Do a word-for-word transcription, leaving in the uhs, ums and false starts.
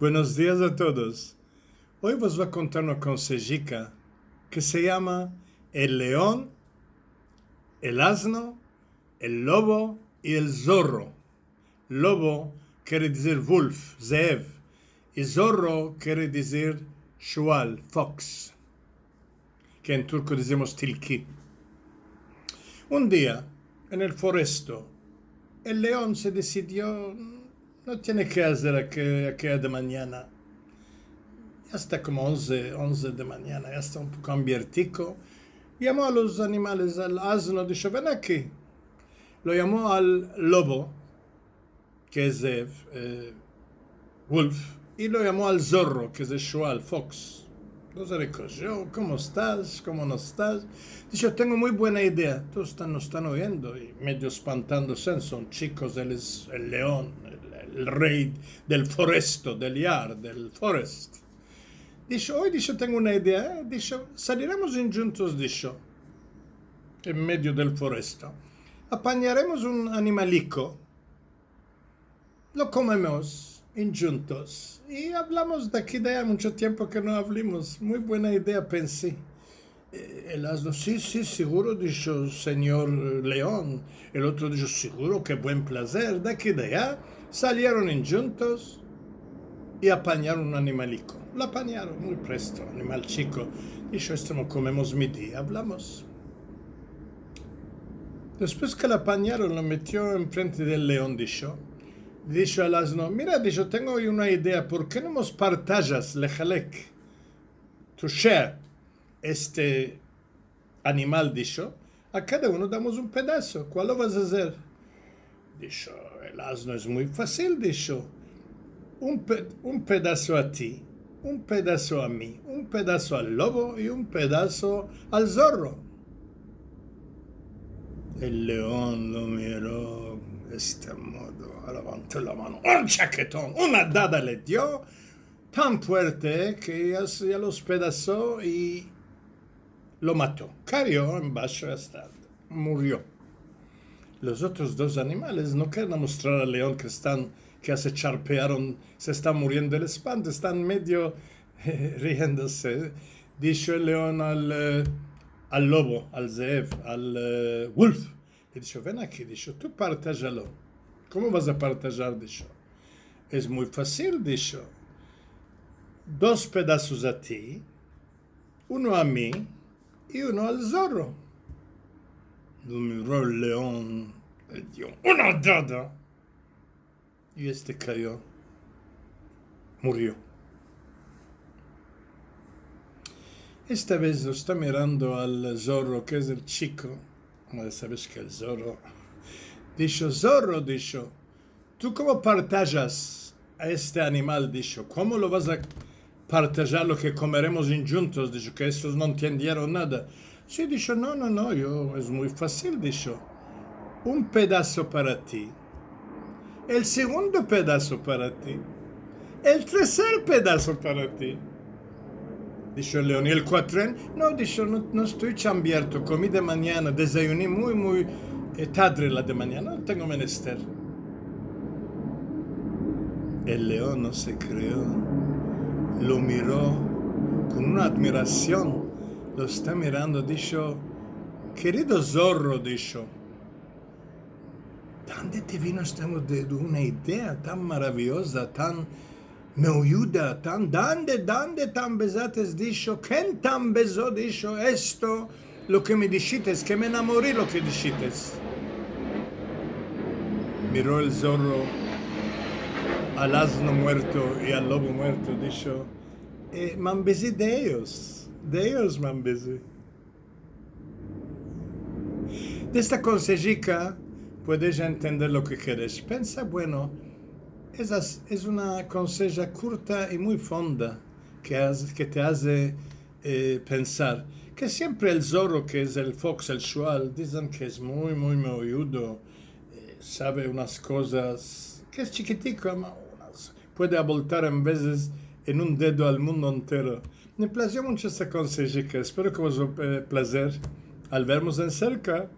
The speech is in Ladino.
Buenos dias a todos. Oy vos vo a kontar una konsejika ke se yama El leon, el azno, el lobo i el zorro. Lobo kere dizir wolf, zeev, i zorro kere dizir shual, fox, ke en turko dizimos tilki. Un dia, en el foresto, el leon se desidio, no tiene ke azer ake-, akeya de manyana. Ya esta komo onze, onze de manyana, ya esta un poko ambiertiko. Yamo a los animales, al azno, disho, "Ven aki." Lo yamo al lobo, ke es, eh, eh, wolf, i lo yamo al zorro, ke es el shual, fox. Los rekojo. "Komo estas? Komo no estas?" Disho, "Tengo muy buena idea." Todos estan, no estan oyendo i medio espantandose. "Son chikos, el es el leon, el, el rey del foresto, del yard, del forest." Disho, "Oy", disho, "tengo una idea, eh." Disho, "Saliremos indjuntos", disho, "en medio del foresto. Apanyaremos un animaliko, lo komemos indjuntos i avlamos de aki de aya, muncho tiempo ke no avlimos. Muy buena idea, pensi." Eh, el azno, "Si, si, siguro", disho, "senyor leon." El otro disho, "Siguro, ke buen plazer." De aki de aya, salieron indjuntos i apanyaron un animaliko. Lo apanyaron muy presto, animal chiko. Disho, "Esto lo komemos mi dia, avlamos." Despues ke lo apanyaron, lo metio enfrente del leon, disho. Disho al azno, "Mira", disho, "tengo una idea, por ke no mos partajas, lehalek, to share, este animal", disho, "a kada uno damos un pedaso. Kual lo vas a azer?" Disho el azno, "Es muy fasil", disho, "un pe-, un pedaso a ti, un pedaso a mi, un pedaso al lobo i un pedaso al zorro." El leon lo miro de este modo, levanto la mano, un chaketon, una dada le dio, tan fuerte ke ya se, ya lo espedaso i lo mato. Kayo en basho, ya esta, murio. Los otros dos animales no keren mostrar al leon ke estan, ke ya se charpearon, se estan muriendo del espanto, estan medio riendose. Disho el leon al, eh, al lobo, al zeev, al, eh, wolf, le disho, "Ven aki", disho, "tu partajalo." "Komo vas a partajar?", disho. "Es muy fasil", disho, "dos pedasos a ti, uno a mi i uno al zorro." Lo miro el leon, le dio una dada i este kayo, murio. Esta vez lo esta mirando al zorro, ke es el chiko. Komo ya saves ke el zorro, disho, "Zorro", disho, "tu komo partajas a este animal?", disho, "komo lo vas a partajar lo ke komeremos indjuntos?", disho, ke estos no entiendieron nada. "Si", disho, "no, no, no, yo, es muy fasil", disho, "un pedaso para ti, el segundo pedaso para ti, el terser pedaso para ti." Disho el leon, "I el kuatren?" "No", disho, "no, no esto ambierto, komi de manyana, dezayuni muy, muy, eh, tadre la de manyana, no tengo menester." El leon no se kreo, lo miro kon una admirasion, lo esta mirando, disho, "Kerido zorro", disho, "de ande te vino esta, de, de una idea tan maraviyoza, tan meoyuda, tan, de ande, de ande te ambezates?", disho, "ken te ambezo?", disho, "esto, lo ke me dishites, ke me enamori lo ke dishites." Miro el zorro al azno muerto i al lobo muerto, disho, eh, "Me ambezi de eyos, de eyos me ambezi." De esta konsejika puedes ya entender lo ke keres. Pensa, bueno, es as-, es una konseja kurta i muy fonda ke az-, ke te aze, eh, pensar ke siempre el zorro, ke es el fox, el shual, dizen ke es muy, muy meoyudo, eh, save unas kozas, ke es chikitiko, ama unas puede aboltar en vezes en un dedo al mundo entero. Me plazio muncho esta konsejika. Espero ke vos, eh, plazer al vermos en serka.